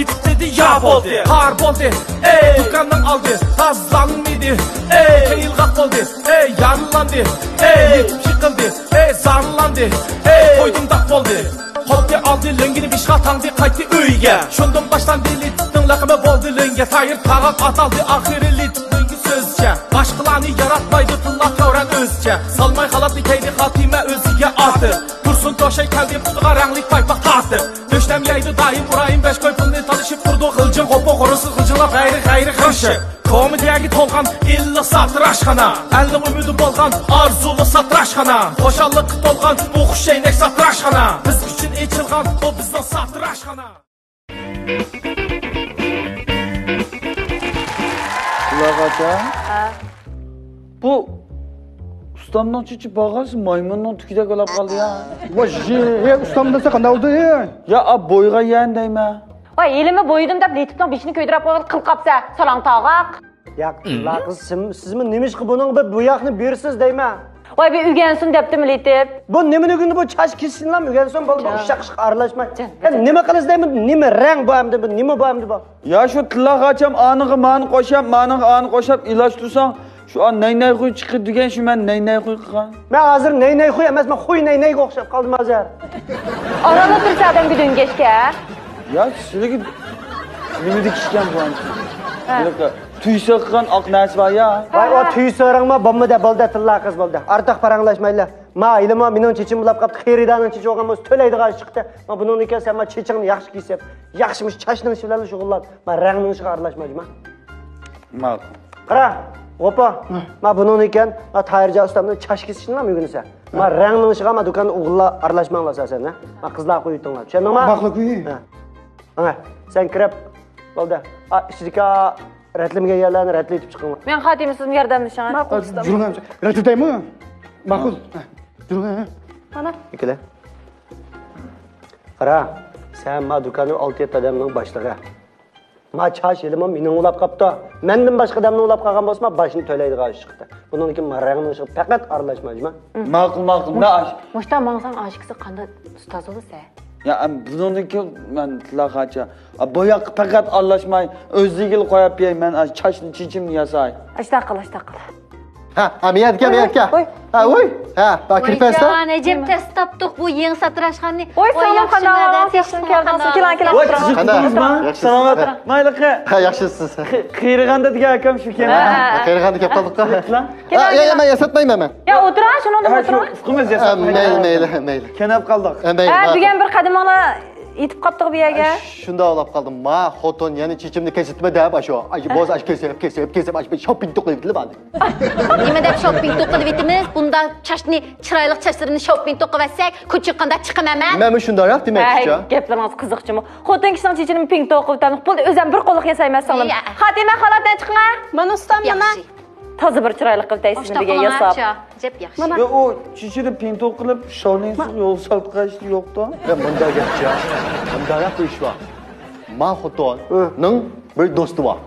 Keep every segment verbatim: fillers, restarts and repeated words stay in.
يېتىپ دېدى يا بولدى، تار بولدى، ئەي، دۇكاننىڭ ئالدى تازىلانمىدى، ئەي، قىيىلغاق بولدى، ئەي، يارىلاندى، ئەي، يېتىپ يىقىلدى، ئەي، زارلاندى، ئەي، قويدۇم داپ بولدى. قوپتى ئالدى لۆڭگىنى بېشىغا تاڭدى قايتتى ئۆيگە. شۇندىن باشلاندى لېتىپنىڭ لەقىمى بولدى لۆڭگە. تايىر تاغاق ئاتالدى ئاخىرى لېتىپ لۆڭگە سۆزىچە. باشقىلارنى ياراتمايدۇ تىللا تۆرەن ئۆزىچە. سالماي خالاتنى كەيدى خاتىمە ئۆزىگە ئارتىپ. تۇرسۇن توشاي كەلدى پۇتىغا رەڭلىك پايپاق تارتىپ. دۆشنەم يەيدۇ دائىم ئۇرايىم بەش كوي پۇلنى تالىشىپ تۇرىدۇ غىلجىڭ غوپۇ غورۇسىز غىلجىڭلاپ غەيرىي غەيرىي غىڭشىپ. كومېدىيەگە تولغان ئىللىق ساتىراشخانا، ئەلنىڭ ئۈمىدى بولغان ئارزۇلۇق ساتىراشخانا، خۇشاللىققا تولغان ئوخشاينەك ساتىراشخانا، بىز ئۈچۈن ئېچىلغان بۇ بىزنىڭ ساتىراشخانا. ئۇلارغاچە ھە. بۇ ئۇستامنىڭ چېچى بارغانسېرى مايمۇننىڭ تۈكىدەك بولاپ قالدى يا. ۋاي، ئۇستام دېسە قانداق بولدى؟ يا، ئا، بويىغا يەن دەيمەن. ۋاي، ھېلىمۇ بويىدىم دەپ لېتىپنىڭ بېشىنى كۆيدۈرۈپ قويغىلى قىلقاپسەن، ساراڭ تاغاق. ياق، تىللا قىز، سىم-، سىزمۇ نېمىشقا بۇنىڭغا بىر بۇياقنى بېرىسىز دەيمەن. ۋاي، بىر ئۆگەنسۇن دەپتىمۇ لېتىپ. بۇ نېمىنى ئۆگەندى بۇ؟ چاچ كېسىشنىلا ئۆگەنسۇن بولدى، بۇ جان. ئۇششاق ئىشقا ئارىلاشماي. جان، ھە، جان. نېمە قىلىسىز دەيمەن، نېمە رەڭ بۇ ئەمدى بۇ، نېمە بۇ ئەمدى بۇ؟ يا شۇ تىللا قاچام ئانىغا مانى قوشاپ، مانىغا ئانى قوشاپ ئىلاجلىساڭ، شۇ ئان نەي نەي خۇي چىقىدۇ دېگەن شۇ مەن نەي نەي خۇي قىلغان. مەن ھازىر نەي نەي خۇي ئەمەس، مەن خۇي نەي نەيگە ئوخشاپ قالدىم ھازىر. ئاران ئولتۇرسا ئادەمگە دۆڭگەشكە. يا سىلىگە نېمىدىكى ئىشكەن بۇ ئانچە؟ ھە. تۈي سىرقىغان ئاق نەرسە بار يا. ۋاي، ئۇ تۈي سىرىڭمۇ بولمىدى، بولدى، تىللا قىز بولدى. ئارتۇق پاراڭلاشمايلى. ما ھېلىمۇ مېنىڭ چېچىم بولاپ قاپتۇ، خېرىدارنىڭ چېچى بولغان بولسا تۆلەيدىغان ئىش چىقتى. ما بۇنىڭدىن كېيىن سەن ما چېچىڭنى ياخشى كېسىپ، ياخشى مۇشۇ چاچنىڭ ئىشى بىلەن شۇغۇللان. ما رەڭنىڭ ئىشىغا ئارىلاشمايلى ما. ماقۇل. قارا، غوپا. ھە. ما بۇنىڭدىن كېيىن ما تاھىرجان ئۇستامنىڭ چاچ كېسىشىنىلا ئۆگىنىسەن. ما ھە. رەڭنىڭ ئىشىغا ما دۇكاندا ئوغۇللار ئارىلاشماڭلار ئاساسەن، ھە. ما قىزلار قويۇۋېتىڭلار. چۈشەندىڭما؟ ماقۇل، كۈي. ھە. ئاڭا، سەن كىرىپ، بولدى. ئا، ئىچىدىكى رەتلىمىگەن يەرلەرنى رەتلىتىپ چىقىڭلار. مەن خاتىمە سىزمۇ ياردەملىشىڭە. ماقۇل، ئۇستام. جۈرۈڭ، رەتلىتەيمۇ؟ ماقۇل. ھە، جۈرۈڭ. مانا. ئىككىلى. قارا، سەن ما دۇكاننىڭ ئالتە يەتتە ئادەمنىڭ باشلىقى. ما چاچ ھېلىمۇ مېنىڭ ئۇلاپ قاپتۇ. مەندىن باشقا ئادەمنىڭ ئۇلاپ قالغان بولسا، ما باشنى تۆلەيدىغان ئىش چىقتى. بۇنىڭدىن كېيىن ما رەڭنىڭ ئىشىغا پەقەت ئارىلاشما، جۇما. ماقۇل، ماقۇل. مۇش-، مۇشتا ماڭساڭ ئاشىكىسى قانداق ئۇستاز بولىسە؟ يا، ئەم، بۇنىڭدىن كېيىن مەن تىللا قاچا. ئا، بۇ ياققا پەقەت ئارىلاشماي، ئۆزلۈكىلا قويۇپ بېرەي، مەن، ئا، چاچنى، چېچىمنى ياساي. ئاشتاق قىل، ئاشتاق قىل. ھە، ھە، مەيەتكە، ۋوي، مەيەتكە. ۋوي. ھە، ۋوي. ھە، با، كىرىپ بەرسە. ۋايجان، ئەجەب تەس تاپتۇق بۇ يېڭى ساتىراشخانىنى. ۋوي، ۋاي، سالام، ياخشىمۇ، قانداق ئەدەم، ئەھۋالىڭىز؟ ياخشىمۇ، كەلدىڭىز؟ كېلىڭ، كېلىڭ، ۋاي، ئولتۇرۇڭ. قىزىق قىلدىڭىزما؟ ياخشىسىز. سالامەت. مايلىقى. ھە، ياخشىسىز. قى-، قېرىغاندا دېگەن ئاكام شۇكەن. ھە، ھە. ھە، قېرىغاندا كەپ قالدۇق. كېلىڭ، ھە، يا، يا، كېلىڭ. مەن ياساتمايمەن مەن. يا، ئولتۇرۇڭ، شۇنىڭدا ھە، شۇ ئولتۇرۇڭ. ئۇقىمىز ھە، ياساتمايدۇ. مەيلى، مەيلى، مەيلى. كېنەپ قالدۇق. ھە، مەيلى، ھە، ماقۇل. دېگەن بىر قەدىمىڭلار يېتىپ قاپتۇغۇ بۇ يەرگە. شۇنداق بولۇپ قالدىم. ما خوتۇن يەنە چېچىمنى كېسىتمە دەپ، ئاشۇ. ئاشۇ بوز، ئاشۇ كېسىپ، كېسىپ، كېسىپ، ئاشۇ شاپپىنتۇق قىلىۋېتىلدى. نېمە دەپ شاپپىنتۇق قىلىۋېتىمىز؟ بۇنداق چاچنى، چىرايلىق چاچلىرىنى شاپپىنتۇق قىلىۋەتسەك، كوچىغا قانداق چىقىمەن مەن؟ مەنمۇ شۇنداقراق دېمەكچىچۇ. ھەي، گەپلىرىڭىز قىزىقچىمۇ؟ خوتۇن كىشىنىڭ چېچىنى پىڭتوق قىلىۋېتەمدۇ؟ بولدى، ئۆزۈم بىر قوللۇق ياسايمەن سىڭلىم. يا. خاتىمە، خالاتنى چىقىڭە. مانا ئۇستام، مانا. ياخشى. تازا بىر چىرايلىق قىلىپ تەيسىز دېگەن ياساپ. ئەجەب ياخشى. مانا. يا، ئۇ چېچىنى پىڭتوق قىلىپ، شاۋلىنسىز يول سالقاش يوقتۇ. يا، مۇنداق گەپچە. مۇنداقراق بىر ئىش بار. ما خوتۇننىڭ بىر دوستى بار.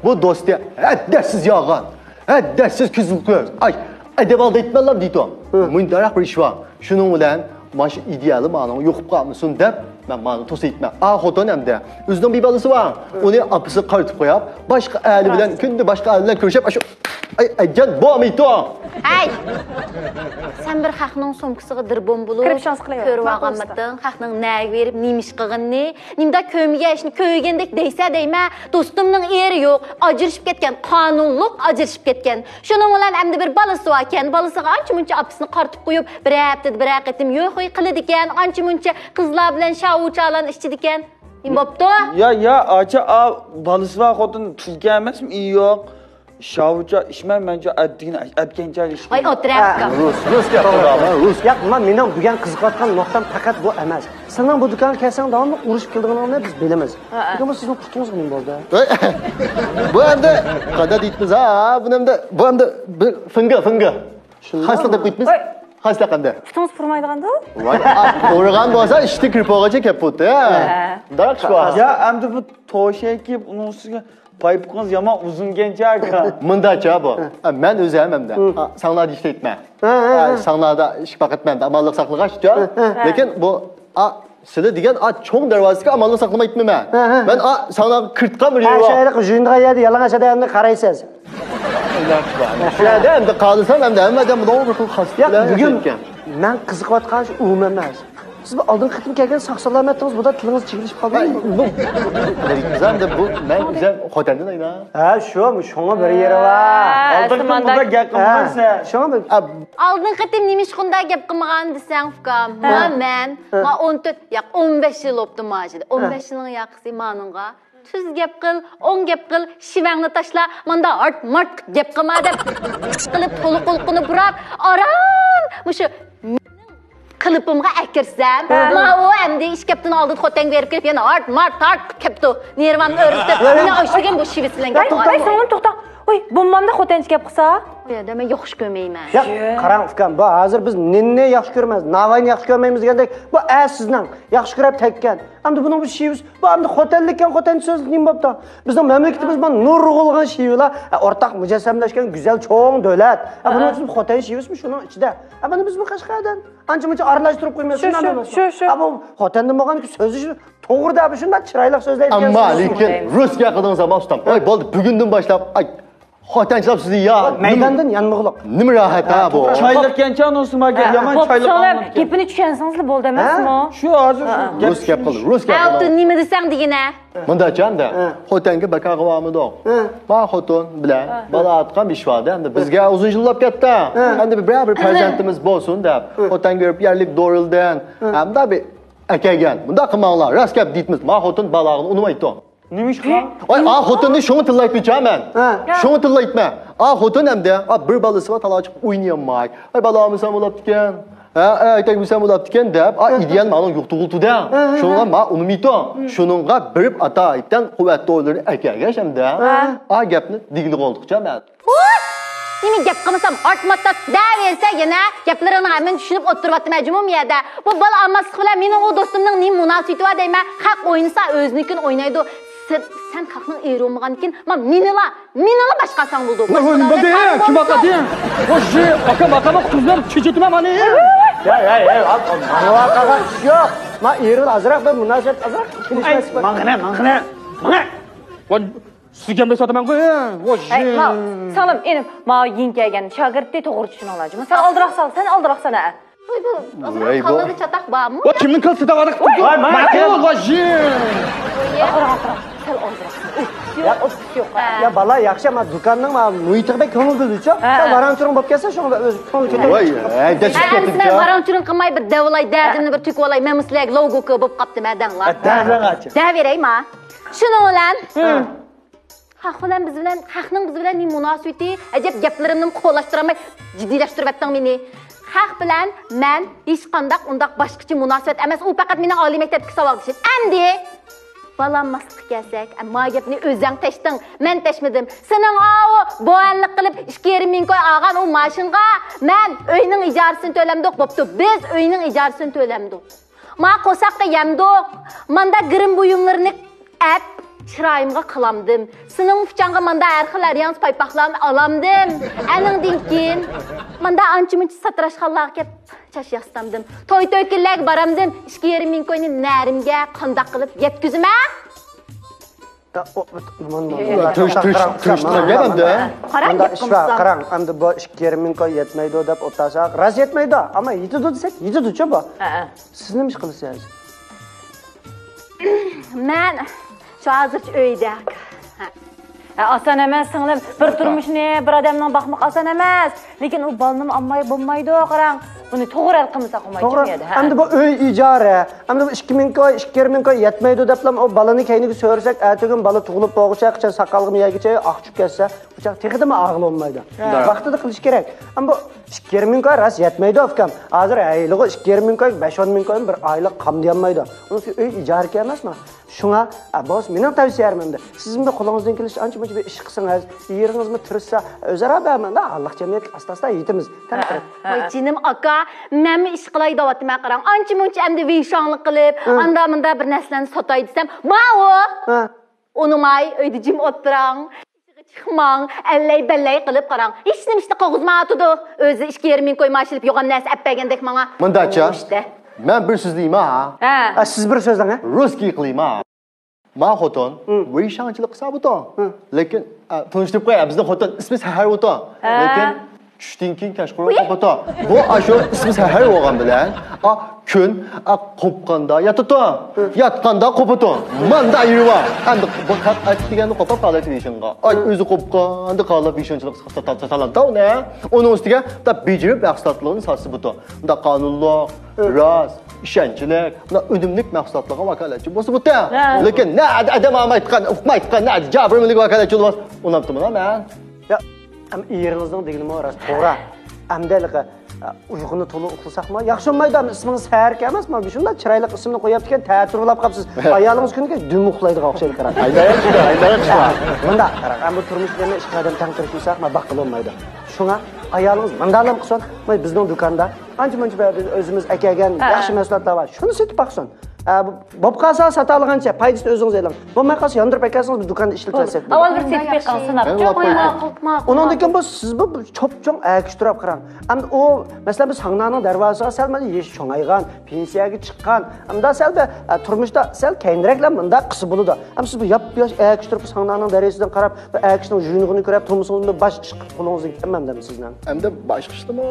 بۇ دوستى ھەددەسسىز يالغان، ھەددەسسىز كۆزۈم كۆز. ئاي، ئەدەپ ئالدايتمەنلا دەيدۇ. مۇنداقراق بىر ئىش بار. شۇنىڭ بىلەن مانا شۇ ئىدىيەلىرى مانا يوقىپ قالمىسۇن دەپ، مەن مانا توسۇۋېتىمەن. ئا خوتۇن ئەمدى ئۆزىنىڭ بىر بالىسى بار. ئۇنى ئاپىسىغا قايتۇپ قويۇپ، باشقا ئەرلەر بىلەن، كۈندە باشقا ئەرلەر بىلەن كۆرۈشۈپ، ئاشۇ، ئاي، ئەجەل بولمايدۇ. ھەي! سەن بىر خەقنىڭ سومكىسىغا دىربوم بولۇپ، كىرىپ شۇڭسى قىلىۋېرىڭ. كۆرۈۋالغانمىدىڭ؟ خەقنىڭ نەگە بېرىپ نېمە ئىش قىلغىنىنى؟ نېمىدا كۆرمىگەن ئىشنى كۆرگەندەك دەيسە دەيمە. دوستۇمنىڭ ئېرى يوق، ئاجرىشىپ كەتكەن، قانۇنلۇق ئاجرىشىپ كەتكەن. شۇنىڭ بىلەن ئەمدى بىر بالىسى باركەن، بالىسىغا ئانچە مۇنچە ئاپىسىنى قارىتىپ قويۇپ، بىر ھەپتىدە بىرەر قېتىم يوخۇي قىلىدىكەن، ئانچە مۇنچە قىزلار بىلەن شاۋۇچالارنى ئىچىدىكەن. نېمە بوپتۇ؟ يا، يا، ئاچا، ئا، بالىسى بار خوتۇن تۈلكە ئەمەسمۇ؟ ئىيى يوق. شاۋۇچا ئىچمەي، مەنچە ئەتىگىنى ئەتكەنچە ئىچمەي. ۋاي، ئولتۇر ئەپكا. رۇس، رۇس گەپ قىلدى، رۇس. ياق، ما، مېنىڭ بۈگۈن قىزىقىۋاتقان نۇقتام پەقەت بۇ ئەمەس. سېنىڭ بۇ دۇكانغا كەلسەڭ داۋاملىق ئۇرۇشۇپ كېلىدىغىنىڭنى بىز بىلىمىز. ھە، ھە. لېكىن بۇ سىزنىڭ پۇتىڭىزغا نېمە بولدى؟ بۇ ئەمدى قانداق دەيتمىز ھا؟ بۇنى ئەمدى، بۇ ئەمدى بىر فىڭگە، فىڭگە. شۇنداق. خاسلىق دەپ قويۇپمىز. ھەي. خاسلىق ئەمدى. پۇتىڭىز پۇرىمايدىغاندۇ؟ ۋاي، ئا، پۇرىغان بولسا ئىشتىن كىرىپ بولغانچە كەپ بولدى. ھە. داق شۇ. يا، ئەمدى بۇ توشاي كىيىپ، ئۇنىڭ ئۈستىگە پايپىقىڭىز يامان ئۇزۇنكەنچە ئاكا. مۇنداچە بۇ. ھە. ئا، مەن ئۆزۈم ئەمدى. ھە. ئا، ساڭلاردا ئىشلەيتمەن. ھە، ھە، ئا، ھە. ساڭلاردا ئىش پەقەت مەندە ئامانلىق ساقلىغاچ. ھە، ھە. لېكىن بۇ، ئا، سىلى دېگەن ئا چوڭ دەرۋازىسىغا ئامانلىق ساقلىمايتتىممەن مەن. ھە، ھە. مەن ئا ساڭا كىرتقان بىر ھە، يول شۇ بار. يەردە يۇيۇنىدىغان يەردە يالىڭاچ ئادەمنى قارايسىز. شۇ يەردە ئەمدى قالسام ئەمدى ھەممە ئادەم بۇنىڭغا بىر خىل خاس ياق، بىلەن بۈگۈن ياشايدىكەن. مەن قىزىقىۋاتقان شۇ ئۇ ئەمەس. سىز بۇ ئالدىنقى قېتىم كەلگەن ساق سالامەتتىڭىز، بۇدا تىلىڭىز چىگىلىشىپ قالدىمۇ؟ بۇ، بىز ئەمدى بۇ، مەن ئۆزۈم خوتەندىن ئاينا. ھە، شۇ، شۇڭا بىر يېرى بار. ھە، ئالدىنقى قېتىم بۇنداق گەپ قىلمىغانسىز. شۇڭا بىر ئا، ئالدىنقى قېتىم نېمىشقا ئۇنداق گەپ قىلمىغان دېسەڭ، ئۇكام. ھە. ما مەن، ھە. ما ئون تۆت، ياق، ئون بەش يىل بوپتۇ ماجىدا. ھە. ئون بەش يىلنىڭ ياقىسى مانىڭغا. تۈز گەپ قىل، ئوڭ گەپ قىل، شىۋەڭنى تاشلا، ماندا ھارت-مارت گەپ قىلما دەپ، ئىشقىلىپ تولا قۇلىقىنى بۇراپ، ئاران مۇشۇ مېنىڭ قېلىپىمغا ئەكىرسەم، ھە. ماۋۇ ئەمدى ئىككى ھەپتىنىڭ ئالدىدا خوتەنگە بېرىپ كېلىپ، يەنە ھارت-مارت تارتىپ كەپتۇ. نېرۋامنى ئۆرتۈپ، مېنى ئاشتىغىن بۇ شىۋىسى بىلەن گەپ قىلىپ. توختا، سىڭلىم، توختا. ئۇي، بۇممامدا خوتەنچە گەپ قىلسا؟ يا، دەمەن ياخشى كۆرمەيمەن. ياق، قاراڭ، ئۇكام، بۇ ھازىر بىز نېنىنى ياخشى كۆرىمىز، ناۋاينى ياخشى كۆرمەيمىز دېگەندەك، بۇ ئە سىزنىڭ ياخشى كۆرۈپ تەگكەن. ئەمدى بۇنىڭ بىر شېۋىسى، بۇ ئەمدى خوتەنلىككەن، خوتەنچە سۆزلىسە نېمە بوپتۇ؟ بىزنىڭ مەملىكىتىمىز بار نۇرغۇنلىغان شېۋىلار، ئە، ئورتاق مۇجەسسەملەشكەن گۈزەل چوڭ دۆلەت. ئە، بۇنىڭ ئۈچۈن خوتەن شېۋىسىمۇ شۇنىڭ ئىچىدە. ئە، بۇنى بىزمۇ قەشقەردىن ئانچە-مۇنچە ئارىلاشتۇرۇپ قويمايمىز، شۇ، شۇنداق شۇ، ئەمەسمۇ؟ شۇ، شۇ. ئە، بۇ خوتەندىن بولغاندىكىن سۆزلىشى توغرىدا، بۇ شۇنداق چىرايلىق سۆزلەيدىكەن. ئەمما لېكىن رۇسكە قىلدىڭىز ئەمما ئۇستام. ۋاي، بولدى، بۈگۈندىن باشلاپ، ئاي، خوتەنچىلەپ سىزنى يا مەيداندىن يانمىغۇلۇق. نېمە راھەت ھە بۇ؟ چايلىق كەنچان ئۇسما گەپ يامان چايلىق. گېپىنى چۈشەنسىڭىزلا بولدى ئەمەسمۇ؟ شۇ ھازىر شۇ گەپ رۇس گەپ قىل، رۇس گەپ قىل. ئاۋۇ نېمە دېسەڭ دېگىنە. مۇنداچە ئەمدى خوتەنگە بەكارغا بارمىدۇق. ما خوتۇن بىلەن بالا ئاتقان ئىش بار-دە، ئەمدى بىزگە ئۇزۇن يىللاپ كەتتى. ئەمدى بىرەر بىر پەرزەنتىمىز بولسۇن دەپ خوتەنگە بېرىپ يەرلىك دورىلدىن ئەمدى بىر ئەكەلگەن. مۇنداق قىلماڭلار، راست گەپ دەيتمىز، ما خوتۇن بالاغىنى ئۇنىمايتتى. نېمىشقا؟ ۋاي، ئا خوتۇننى شۇڭا تىللايتمىچە مەن. ھە. شۇڭا تىللايتمەن. ئا خوتۇن ئەمدى، ئا بىر بالىسى بار، تالا چىقىپ ئوينىيالماي. ئاي، بالا ئالمىسام بولاپتىكەن. ھە، ئاي، ئەتەك بىلسەم بولاپتىكەن دەپ، ئا ئىدىيەنى ماڭا يوقىتىۋالدى-دە. شۇنىڭغا ما ئۇنىمايتتى. شۇنىڭغا بېرىپ ئاتا ئايتتىن قۇۋۋەت دورىلىرىنى ئەكەلگەچ ئەمدى. ئا گەپنى دېگىلى بولدۇقچە مەن. ۋوي! نېمە گەپ قىلمىسام، ئارتماتات دەۋەرسە يەنە گەپلىرىڭنى ھەممىنى چۈشىنىپ ئولتۇرۇۋاتىمەن جۇمۇ بۇ يەردە. بۇ بالا ئالماسلىق بىلەن مېنىڭ ئۇ دوستۇمنىڭ نېمە مۇناسىۋىتى بار دەيمەن؟ خەق ئوينىسا ئۆزىنىڭكىنى ئوينايدۇ. سەن، سەن خەقنىڭ ئېرى بولمىغاندىكىن، ما مېنىلا، مېنىلا باشقا ئالساڭ بولىدۇ. ۋاي، ۋاي، نېمە دەيمەن؟ كىم ئاقا دېيىڭ؟ ۋاي، شۇ ئاكام، ئاقام قىزلار چېچىتىمەن مانى. ۋاي، ۋاي، ۋاي، ماڭا ئاقاغا ئىش يوق. ما ئېرى ئازراق بىر مۇناسىۋەت ئازراق كېلىشمەسلىك بار. ماڭغىنە، ماڭغىنە، ماڭە. ۋاي، سىزگە بىر ساتىمەن قوي. ھەي، ماۋ، سىڭلىم، ئىنىم، ماۋۇ يېڭى كەلگەن شاگىرتنى توغرا چۈشىنىڭلار جۇمۇ. سەن ئالدىراق سال، سەن ئالدىراق سال، ھە. ۋاي، بۇ، ۋاي، بۇ. كاللىدا چاتاق بارمۇ؟ ۋاي، كىمنىڭ كاللىسىدا چاتاق بار؟ ۋاي، ماقۇل، ۋاي، ژىن. قاراڭ، قاراڭ، سەل ئالدىراق. ياق، ئۇ يوق. يا، بالا، ياخشى، ئەمما دۇكاننىڭ ما مۇھىتىغا بەك كۆڭۈل بۆلىدىچۇ. ھە. سەل ۋاراڭ-چۇرۇڭ بولۇپ كەتسە، شۇڭا ئۆزى كۆڭۈل كۆتۈرۈپ. ۋاي، ھەي، دەشىپ كەتتىم. ۋاراڭ-چۇرۇڭ قىلماي، بىر دەۋالاي، دەردىمنى بىر تۆكۈۋالاي. مەن سىلەرگە لوگوكا بولۇپ قاپتىمەن دەڭلار. دەۋەرەي ما. شۇنىڭ بىلەن. ھە. خەق بىلەن بىز بىلەن، خەقنىڭ بىز بىلەن نېمە مۇناسىۋىتى؟ ئەجەب گەپلىرىمنىمۇ قولاشتۇرالماي جىددىيلەشتۈرۈۋەتتىڭ مېنى. خەق بىلەن مەن ھېچقانداق ئۇنداق باشقىچە مۇناسىۋەت ئەمەس، ئۇ پەقەت مېنىڭ ئالىي مەكتەپتىكى ساۋاقدىشىم. ئەمدى بالا ئالماسلىققا كەلسەك، ئە، ما گەپنى ئۆزەڭ تەشتىڭ، مەن تەشمىدىم. سېنىڭ ئاۋۇ بوئەنلىك قىلىپ ئىككى يېرىم مىڭ كوي ئالغان ئۇ ماشىنىغا مەن ئۆينىڭ ئىجارىسىنى تۆلەمدۇق، بوپتۇ، بىز ئۆينىڭ ئىجارىسىنى تۆلەمدۇق. ما قورساققا يەمدۇق، ماندا گىرىم بۇيۇملىرىنى ئەپ، چىرايىمغا قىلامدىم. سېنىڭ ئۇچاڭغا ماندا ھەر خىل ھەر ياڭزا پايپاقلارنى ئالامدىم. ئەنىڭدىن كېيىن ماندا ئانچە-مۇنچە ساتىراشخانىلارغا كەپ چاچ ياسىتامدىم. توي-تۆكۈنلەرگە بارامدىم. ئىككى يېرىم مىڭ كوينى نەرىمگە قانداق قىلىپ يەتكۈزىمەن؟ تىرىش، تىرىش، تىرىش، تىرىش، تىرىش، تىرىش، قاراڭ، ئەمدى بۇ ئىككى يېرىم مىڭ كوي يەتمەيدۇ دەپ ئولتۇرساق، راست يەتمەيدۇ. ئەمما يېتىدۇ دېسەك، يېتىدۇچۇ بۇ. ھە، ھە. سىز نېمە ئىش قىلىسىز؟ مەن شۇ ھازىرچە ئۆيدە. ھە. ھە، ئاسان ئەمەس، سىڭلىم. بىر تۇرمۇشنى بىر ئادەمنىڭ باقماق ئاسان ئەمەس. لېكىن ئۇ بالىنىمۇ ئالماي بولمايدۇ، قاراڭ. بۇنى توغرا ھەل قىلمىساق بولمايدۇ، توغرا. يەردە، ھە. ئەمدى بۇ ئۆي ئىجارە، ئەمدى بۇ ئىككى مىڭ كوي، ئىككى يېرىم مىڭ كوي يەتمەيدۇ دەپلا ئۇ بالىنى كەينىگە سۆرىسەك، ئەتىگۈن بالا تۇغۇلۇپ بولغۇچە قاچان ساقالغىمۇ يەرگە چىقىپ ئاق چۈشۈپ كەتسە، ئۇ چاغ تېخىمۇ ئاغرىلىمايدۇ. ھە. ۋاقتىدا قىلىش كېرەك. ئەمما بۇ ئىككى يېرىم مىڭ كوي راست يەتمەيدۇ، ئۇكام. ھازىر ھەيلىغۇ ئىككى يېرىم مىڭ كوي، بەش ئون مىڭ كوي بىر ئايلىق قامدىيالمايدۇ. ئۇنىڭ ئۈچۈن ئۆي ئىجارە ئىكەن ئەمەسمۇ؟ شۇڭا، ئە، بولسا مېنىڭ تەۋسىيەم ئەمدى. سىزمۇ قولىڭىزدىن كېلىشىچە ئانچە-مۇنچە بىر ئىش قىلسىڭىز، ئېرىڭىزمۇ تىرىشسا، ئۆزئارا بەرمەڭ، ھاللىق جەمئىيەتكە ئاستا-ئاستا يېتىمىز. قېنى، قېنى. ھە، ھە. ۋاي جېنىم ئاكا، مەنمۇ ئىش قىلاي دەۋاتىمەن، قاراڭ. ئانچە-مۇنچە ئەمدى ۋېيشاڭلىق قىلىپ، ھە. ئاندا-مۇندا بىر نەرسىلەرنى ساتاي دېسەم، ماۋۇ! ھە. ئۇنىماي، ئۆيدە جىم ئولتۇراڭ. چىقماڭ، ئەللەي-بەللەي قىلىپ قاراڭ. ھېچنېمە ئىشنى قىلغۇزمايۋاتىدۇ. ئۆزى ئىككى يېرىم مىڭ كوي مائاش ئېلىپ يوغان نەرسە ئەپ بەرگەندەك ماڭا. مۇنداچە. ئىشتە. مەن بىر سۆزلىيما. ھە. ھە، سىز بىر سۆزلەڭ، ھە. رۇسكىي قىلىيما. ما خوتۇن ۋېيشاڭچىلىق قىلسا بۇتۇ. لېكىن، ئە، تونۇشتۇرۇپ قوياي، بىزنىڭ خوتۇن ئىسمى سەھەر بۇتۇ. ھە. لېكىن چۈشتىن كېيىن كەچقۇرۇن قوپىتۇ. بۇ ئاشۇ ئىسمى سەھەر بولغان بىلەن، ئا، كۈن، ئا، قوپقاندا ياتىتۇ. ياتقاندا قوپىتۇ. ماندا يېرى بار. ئەمدى بۇ خەق ئەتىگەندە قوپاپ قالىدۇ ۋېيشاڭغا. ئاي، ئۆزى قوپقاندا قالىدۇ ۋېيشاڭچىلىق ساتا-، ساتا-، ساتالامدا ئۇنى. ئۇنىڭ ئۈستىگە دا بېجىرىپ مەھسۇلاتلىرىنى ساتسا بۇتۇ. دا قانۇنلۇق، راست، ئىشەنچلىك، مۇنداق ئۈنۈملۈك مەھسۇلاتلارغا ۋاكالەتچى بولسا بۇتە. ھە. لېكىن نە ئادەم ئاڭمايتقان، ئۇقمايتقان، نە جابىر مىللىگە ۋاكالەتچى بولماس. ئۇنامتىمىنا مەن. يا، ئەم، ئېرىڭىزنىڭ دېگىنىمۇ راست، توغرا. ئەمدى ھېلىقى، ئە، ئۇيقۇنى تولا ئۇخلىساقمۇ ياخشى بولمايدۇ. ئەم، ئىسمىڭىز سەھەركى ئەمەسمۇ؟ شۇنداق چىرايلىق ئىسىمنى قويۇپتىكەن، تەتۈر بولاپ قاپسىز. ئايالىڭىز كۈنىگە دۈم ئۇخلايدىغان ئوخشايدۇ، قاراڭ. ئايلاياقچى، ئايلاياقچى. مۇنداق، قاراڭ، ئەم، بۇ تۇرمۇش بىلەن ئىشقىلىپ ئادەم تەڭ تىرىشمىساق، ما باققىلى بولمايدۇ. شۇڭا ئايالىڭىز مۇنداقلام قىلسۇن، مانا بىزنىڭ دۇكاندا ئانچە-مۇنچە بىر بىز ئۆزىمىز ئەكەلگەن ھە. ياخشى مەھسۇلاتلار بار، شۇنى سېتىپ باقسۇن. ئە، بولۇپ قالسا ساتالىغانچە پايدىسىنى ئۆزىڭىز ئېلىڭ. بولماي قالسا ياندۇرۇپ ئەكەلسىڭىز، بىز دۇكاندا ئىشلىتىۋەتسەك. ئاۋۋال بىر سېتىپ بېقىڭ، سىناپ. ماقۇل، ماقۇل، ماقۇل. ئۇنىڭدىن كېيىن بۇ سىز بۇ چوپچوڭ ئەگىشتۈرۈپ قاراڭ. ئەمدى ئۇ، مەسىلەن، بىز ھاڭنانىڭ دەرۋازىسىغا سەل مانا يېشى چوڭايغان، پېنسىيەگە چىققان، ئەمدى سەل بىر، ئە، تۇرمۇشتا سەل كەينىرەكلا مۇنداق قىلسا بولىدۇ. ئەمدى سىز بۇ ياپياش ئەگىشتۈرۈپ ھاڭنانىڭ دەرۋازىسىدىن قاراپ، بۇ ئەگىشنىڭ يۇيۇنغىنى كۆرۈپ، تۇرمۇسىڭىز بىلەن باش ئىش قىلىپ قولىڭىزدىن كېتەممەن دەم سىزنىڭ. ئەمدى باشقا ئىشلىمۇ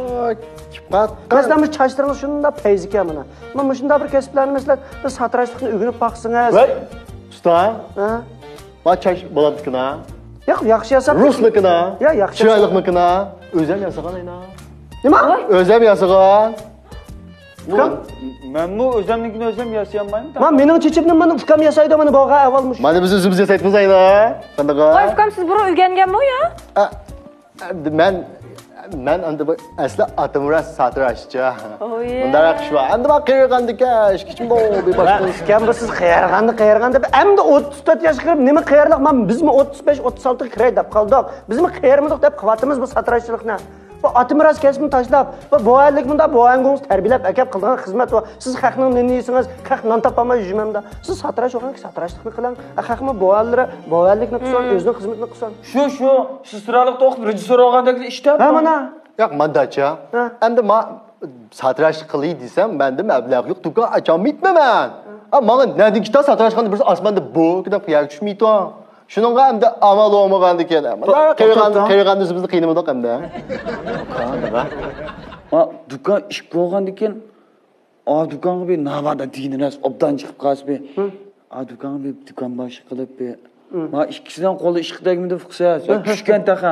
كېلىپ قالغان. مەسىلەن، بۇ چاچلىرىڭىز شۇنداق پەيزىكەن مانا. مانا مۇشۇنداق بىر كەسىپلەرنى، مەسىلەن، بىر ساتىراشلىقنى ئۆگىنىپ باقسىڭىز. ۋەي، ئۇستا. ھە؟ ما چاچ بولامدىكىنا؟ ياق، ياخشى ياساپ. رۇسمىكىنا؟ يا، ياخشى ياساپ. چىرايلىقمىكىنا؟ ئۆزەم ياسىغان ئەينا. نېمە؟ ئۆزەم ياسىغان. ئۇكام؟ مەنمۇ ئۆزەمنىڭكىنى ئۆزەم ياسىيالمايمەن. ما مېنىڭ چېچىمنى مانا ئۇكام ياسايدۇ، مانا بولغان ئەھۋال مۇشۇ. مانا بىز ئۆزىمىز ياسايتىمىز ئەينا. قانداق؟ ۋاي، ئۇكام، سىز بۇرۇن ئۆگەنگەنمۇ يا؟ ئە، ئەمدى مەن، مەن ئەمدى بۇ ئەسلى ئاتىمۇرات ساتىراشچى. ئويە. مۇنداق ئىش بار. ئەمدى مانا قېرىغاندىكەن، ئىككى بولدى، باشقا. ئۇكام، بۇ سىز قېرىغاندا، قېرىغاندا، ئەمدى ئوتتۇز تۆت ياشقا كىرىپ نېمە قېرىلىق؟ مانا بىزمۇ ئوتتۇز بەش، ئوتتۇز ئالتىغا كىرەي دەپ قالدۇق. بىزمۇ قېرىمىدۇق دەپ قىلىۋاتىمىز بۇ ساتىراشچىلىقنى. بۇ ئاتىمىراس كەسپىنى تاشلاپ، بۇ بوۋەنلىك مۇنداق بوۋەنگۇڭىز تەربىيەلەپ ئەكەپ قىلىدىغان خىزمەت بۇ. سىز خەقنىڭ نېنى يېسىڭىز، خەق نان تاپالماي يۈرمەمدۇ؟ سىز ساتىراش بولغان ساتىراشلىقنى قىلىڭ. خەقمۇ بوۋەنلىرى بوۋەنلىكنى قىلسۇن، ئۆزىنىڭ خىزمىتىنى قىلسۇن. شۇ، شۇ، سىز چىرايلىق توقۇپ رېژىسسور بولغاندەك ئىشتە. ھە، مانا. ياق، مانداچە. ھە. ئەمدى ما ساتىراشلىق قىلىي دېسەم، مەندە مەبلەغ يوق، دۇكان ئاچالمايتتىم مەن. ھە، ماڭا نەدىن كىتا ساتىراش قىلغاندا بىرسى ئاسماندا بۇ كىتا قىياغا چۈشمەيتتى. شۇنىڭغا ئەمدى ئامال بولمىغاندىكىن، مانا قېرىغان، قېرىغاندا ئۆزىمىزنى قىينىمىدۇق ئەمدى. ما دۇكان ئىش بولغاندىكىن، ئا دۇكانغا بىر ناۋادا دېگىنى راست، ئوبدان چىقىپ قالسا بىر. ئا دۇكانغا بىر دۇكان باشلىق قىلىپ بىر. ما ئىككىسىنىڭ قولى ئىشقا تەگمىدى، فۇقسەت. يا چۈشكەن تېخى.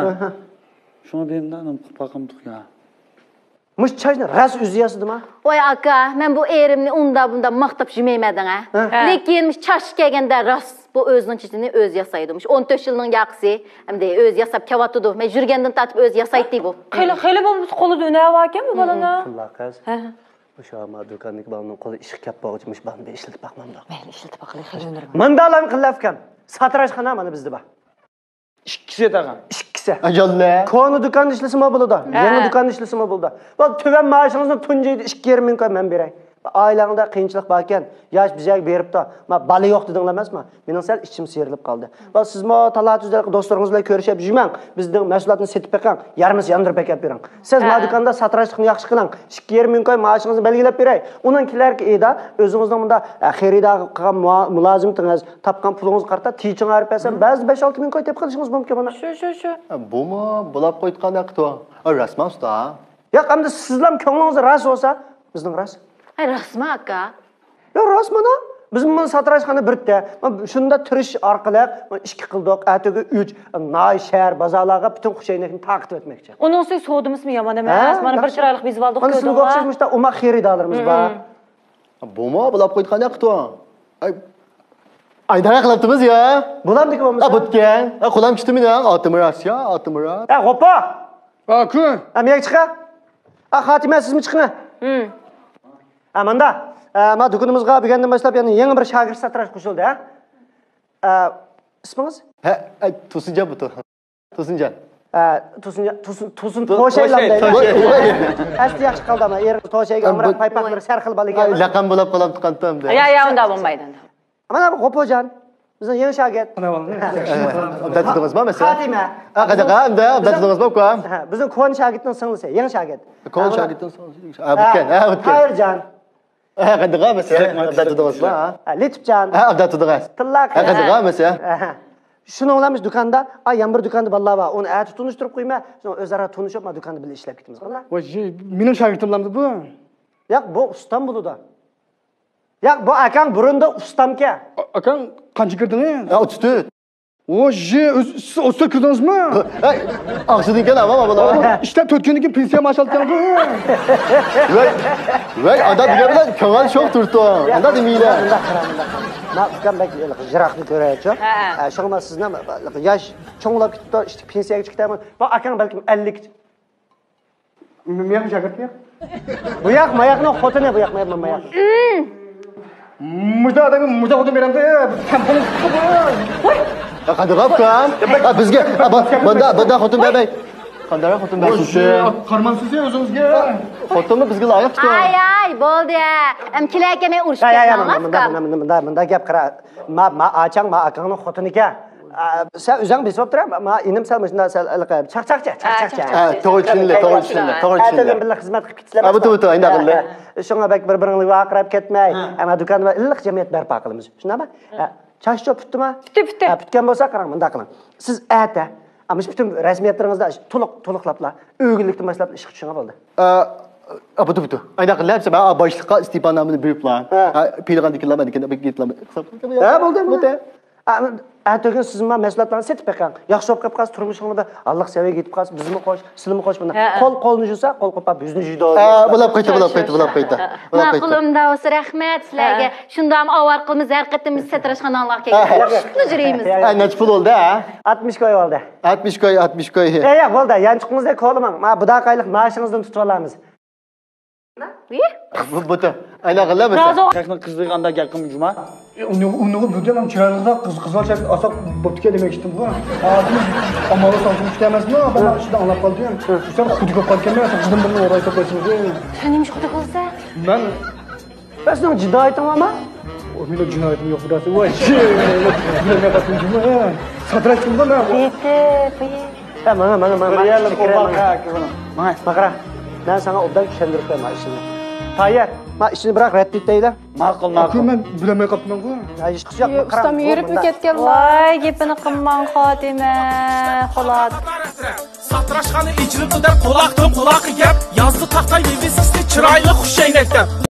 شۇڭا بىر مۇنداق نېمە قىلىپ باقامدۇق يا. مۇشۇ چاچنى راست ئۆزى ياسىدىما؟ ۋاي ئاكا، مەن بۇ ئېرىمنى ئۇندا بۇندا ماختاپ يۈرمەيمەن دەڭە. ھە. لېكىن مۇشۇ چاچ كەلگەندە راست بۇ ئۆزىنىڭ چېچىنى ئۆزى ياسايدۇ. مۇشۇ ئون تۆت يىلنىڭ ياقىسى ئەمدى ئۆزى ياساپ كېلىۋاتىدۇ. مەن يۈرگەندىن تارتىپ ئۆزى ياسايتتى بۇ. خېلى، خېلى بولمىسا قولىدا ھۈنەر باركەن بۇ بالىنىڭ. قىللا قىز. ھە. مۇشۇ ما دۇكاندىكى بالىنىڭ قولى ئىشقا كەپ بولغۇچە مۇشۇ بالىنى بىر ئىشلىتىپ باقمامدۇق؟ مەيلى، ئىشلىتىپ باقىلى، خېلى ھۈنىرى بار. ماندالارنى قىللا ئۇكام. ساتىراشخانا مانا بىزدە بار. ئىككىسى تاغا. ئىككىسى. ئاجاللە. كونا دۇكاندا ئىشلىسىمۇ بولىدۇ. ھە. يېڭى دۇكاندا ئىشلىسىمۇ بولىدۇ. بۇ تۆۋەن مائاشىڭىزنىڭ تۇنجى يىلىدا ئىككى يېرىم مىڭ كوي مەن بېرەي. ئائىلەڭدە قىيىنچىلىق باركەن، ياش بىزەگە بېرىپتۇ. ما بالا يوق دېدىڭلار ئەمەسمۇ؟ مېنىڭ سەل ئىچىم سىيرىلىپ قالدى. ۋە سىزمۇ تالا-تۈزدە دوستلىرىڭىز بىلەن كۆرۈشۈپ يۈرمەڭ. بىزنىڭ مەھسۇلاتنى سېتىپ بېقىڭ. يارىمىسا ياندۇرۇپ ئەكەپ بېرىڭ. سىز ما ھە. دۇكاندا ساتىراشلىقنى ياخشى قىلىڭ. ئىككى يېرىم مىڭ كوي مائاشىڭىزنى بەلگىلەپ بېرەي. ئۇنىڭ كېلەركى ئېيىدا ئۆزىڭىزنىڭ مۇنداق، ئە، خېرىدارغا قىلغان مۇلا-، مۇلازىمىتىڭىز، تاپقان پۇلىڭىزغا قارىتا تىيىن چىڭ ئېرىپ بەرسەم، بەزىدە بەش-ئالتە مىڭ كوي تېپىپ قېلىشىڭىز مۇمكىن مانا. شۇ، شۇ، شۇ. ھە، بۇمۇ بولاپ قويۇتقان ھەققىتۇ. ھە، راستما ئۇستا؟ ياق، ئەمدى سىزلام كۆڭلىڭىز راست بولسا، بىزنىڭ راست. ئەي، راستما ئاكا؟ يا، راست مانا. بىز مانا ساتىراشخانا بىرتە. مانا شۇنداق تىرىشىش ئارقىلىق مانا ئىككى قىلدۇق، ئەتىگە ئۈچ. ناھىيە، شەھەر، بازارلارغا پۈتۈن خۇشەينەكنى تارقىتىۋەتمەكچى. ئۇنىڭ ئۈستىگە سودىمىزمۇ يامان ئەمەس. ھە، مانا بىر ياخشى. چىرايلىق بېزىۋالدۇق، مانا سىلىگە كۆردۈڭلار. ئوخشاش مۇشۇنداق ئوماق خېرىدارلىرىمىز بار. بۇمۇ بولاپ قويۇتقان ھەققىتۇ. ئاي، ئايدارەك قىلىپتىمىز يا. بولامدىكى بولمىسا؟ ھە، بۇتكەن. ھە، قولام چۈشتى مېنىڭ. ئاتىمراس يا، ئاتىمراس. ھە، غوپا. ئاكۇ. ھە، مېيەك چىقا. ھە، خاتىمە، سىزمۇ چىقىڭ. ھە، ماندا. ھە، ما دۇكىنىمىزغا بۈگۈندىن باشلاپ يەنە يېڭى بىر شاگىرت ساتىراش قوشۇلدى، ھە. ھە، ئىسمىڭىز؟ ھە، ئە، تۇسۇنجان بۇتۇ. تۇسۇنجان. ھە، تۇسۇنجان، تۇسۇن، تۇسۇن توشايلام دەيدۇ. توشاي، توشاي. ئەسلى ياخشى قالدى ئەمما، ئېرىڭ توشايغا ئەمرا پايپاقلىرى سەرخىل بالا ئىكەن. لەقەم بولاپ قالامدۇ قانتام دە. يا، يا، ئۇنداق بولمايدۇ. مانا بۇ غوپۇجان، بىزنىڭ يېڭى شاگىرت. ئابدەتلىدىڭىزمۇ مەسىلەن؟ خاتىمە. ھە، قانداق، ھە، ئابدەتلىدىڭىزمۇ ئۇكام؟ ھە، بىزنىڭ كونا شاگىرتنىڭ سىڭلىسى، يېڭى شاگىرت. كونا شاگىرتنىڭ سىڭلىسى. ھە، ئۆتكەن، ھە، ئۆتكەن. تاھىرجان. ھە، قانداق ئەمەس، ھە؟ ئابدۇتىدىڭىزمۇ؟ ھە، لېتىپجان. ھە، ئابدۇتىدىڭىز. تىللاق. ھە، قانداق ئەمەس، ھە؟ ھە. شۇنىڭ بىلەن دۇكاندا، ئا، يەنە بىر دۇكاندا بالىلار بار. ئۇنى ئەتە تونۇشتۇرۇپ قويىمەن. شۇنىڭ ئۆزئارا تونۇشۇپ، ما دۇكاندا بىللە ئىشلەپ كېتىمىز. قانداق؟ ۋاي، مېنىڭ شاگىرتىملامدۇ بۇ؟ ياق، بۇ ئۇستام بولىدۇ. ياق، بۇ ئاكاڭ بۇرۇندا ئۇستامكەن. ئا-، ئاكاڭ قانچە كىردىڭىز؟ يا، ئوتتۇز تۆت. ۋوي، ئۆز-، سىز ئوتتۇز تۆت كىردىڭىزمۇ؟ ھەي، ئاقسىدىن كەل، ئاۋام، ئاۋام. ئىشلەپ تۆت كۈندىن كېيىن پېنسىيە مائاش ئالاتتىڭغۇ. ۋەي، ۋەي، ئادا دېگەن بىلەن كۆڭۈل شوق تۇرۇپتۇ. ئاندا دېمەيلى. مۇنداق قاراڭ، مۇنداق قاراڭ. ما ئۇكام بەك يىراقنى كۆرەيچۇ. ھە، ھە. ئە، شۇڭا سىزنىڭ ياش چوڭلاپ كېتىپتۇ، ئىشتىك پېنسىيەگە چىقىپ كېتەمەن. بۇ ئاكاڭ بەلكىم ئەللىك. مېنىڭ شاگىرتىم ياق. بۇ ياق، ماياقنىڭ خوتۇنى، بۇ ياق، ماياق، ماياق. مۇشۇنداق ئادەمگە مۇشۇنداق خوتۇن بېرەمدۇ؟ تەمپۇڭ. يا، قانداق ئاپكام؟ ھە، بىزگە، ھە، بۇ-، بۇنداق، بۇنداق خوتۇن بەرمەي. قانداق خوتۇن بەرسۇن؟ قارىمامسىز يا ئۆزىڭىزگە. خوتۇنمۇ بىزگە لايىق تۇتۇڭ. ئاي، ئاي، بولدى. ئەم، كېلەر كەلمەي ئۇرۇشۇپ كەتمەڭلار، مۇنداق، ئۇكام. مۇنداق، مۇنداق، مۇنداق گەپ قارا. ما، ما ئاچاڭ، ما ئاكاڭنىڭ خوتۇنىكەن. ئا، سەن ئۆزۈڭ بېسىپ ئولتۇر، ما ئىنىم سەل مۇشۇنداق سەل ھېلىقى چاقچاقچە، چاقچاقچە. ھە، توغرا چۈشىندى، توغرا چۈشىندى، توغرا چۈشىندى. ئەتە بىلەن بىللە خىزمەتكە قېتىپ كېتىلىمىز. ھە، بۇ، بۇ، بۇ، ئاينداق قىلدى. شۇڭا بەك بىر-بىرىڭلارنى ۋارقىراپ كەتمەي، ھە. ئەمما دۇكاندا ئىللىق جەمئىيەت بەرپا قىلىمىز. شۇنداقمۇ؟ ھە. چاچ چوپ پۈتتىمۇ؟ پۈتتى، پۈتتى. ھە، پۈتكەن بولسا قاراڭ، مۇنداق قىلىڭ. سىز ئەتە، ئا، مۇشۇ پۈتۈن رەسمىيەتلىرىڭىزنى تولۇق، تولۇقلاپلا، ئۆگۈنلۈكتىن باشلاپ ئىشقا چۈشۈڭلار بولدى. ئا، ئا، بۇ، بۇ، بۇ. ئاينداق قىلدى، مەن باشلىققا ئىستېپانامنى بېرىپلا. ھە. ھە، پېيىنغاندىن كېيىن مەن كېيىن ھېساب قىلىپ ھە، بولدى، بولدى. بولدى. ئەتىگۈن سىزمۇ مەھسۇلاتلارنى سېتىپ بېقىڭ. ياخشى بولۇپ قالسا، تۇرمۇشىڭلاردا ئاللىق سەۋىيەگە يېتىپ قالسا، بىزمۇ خوش، سىلىمۇ خوش بۇنداق. ھە، ھە. قول قولنى يۇسا، قول قوپاپ يۈزنى يۇيىدۇ. ھە، بولاپ قايتتى، بولاپ قايتتى، بولاپ قايتتى. ماقۇل، ئۇنداق بولسا رەھمەت سىلەرگە. ھە. شۇنداقمۇ ئاۋارە قىلمايمىز، ھەر قېتىم بىز ساتىراشخانىڭلارغا كەلگەن. ھە. قوشۇپلا يۈرىمىز. ھە، نەچچە پۇل بولدى، ھە؟ ئاتمىش كوي بولدى. ئاتمىش كوي، ئاتمىش كوي. ياق، ياق، بولدى. يانچۇقىڭىزنى كولىماڭ. ما بۇ داقىقلىق مائاشىڭىزدىن تۇتۇۋالىمىز. بۇ، بۇ، بۇ، ئايناغىنلا بىلسە. خەقنىڭ قىزلىرىغا ئانداق گەپ قىلما، جۇما. ئۇنىغا، ئۇنىغا بۇ دېمەم، چىرايلىقراق قىز، قىزلارچە ئاساق بوپتىكەن دېمەكچىدىم بۇ. ئادىم ئامالى سالسۇن كۈتەمەسمۇ؟ ئادەم ئىچىدە ئاڭلاپ قالدىم. سەن خۇدى كۆپ قالكەنمەن، سەن قىزدىن بىرنى ئورايساپ قويسىڭىز. سەن نېمە ئىش خۇدى قىلسا؟ مەن. بەس، سېنىڭ جىنايىتىڭ بارمۇ؟ مېنىڭ جىنايىتىم يوق، بىداسى. ۋاي، ساتىراش قىلدىم مەن. يېتىپ، يېتىپ. ھە، ماڭا، ماڭا، ماڭا، ماڭا. ماڭا. ماڭا قارا. مەن ساڭا ئوبدان چۈشەندۈرۈپ بېرەي ما ئىشنى. تايەر، ما ئىشنى بىراق رەت ئېيتەيلى. ماقۇل، ماقۇل. مەن بىلەلمەي قاپتىمەنغۇ. ھە، ھېچقىسى يوق. ئۇستام يۈرۈپمۇ كەتكەن؟ ۋاي، گېپىنى قىلماڭ، خاتىمە، خولات. ساتىراشخانا ئېچىلىپتۇ دەپ قۇلاقتىن قۇلاققا گەپ. يازدى تاختاي ۋىۋىسكىسى چىرايلىق خۇش ئەينەك دەپ.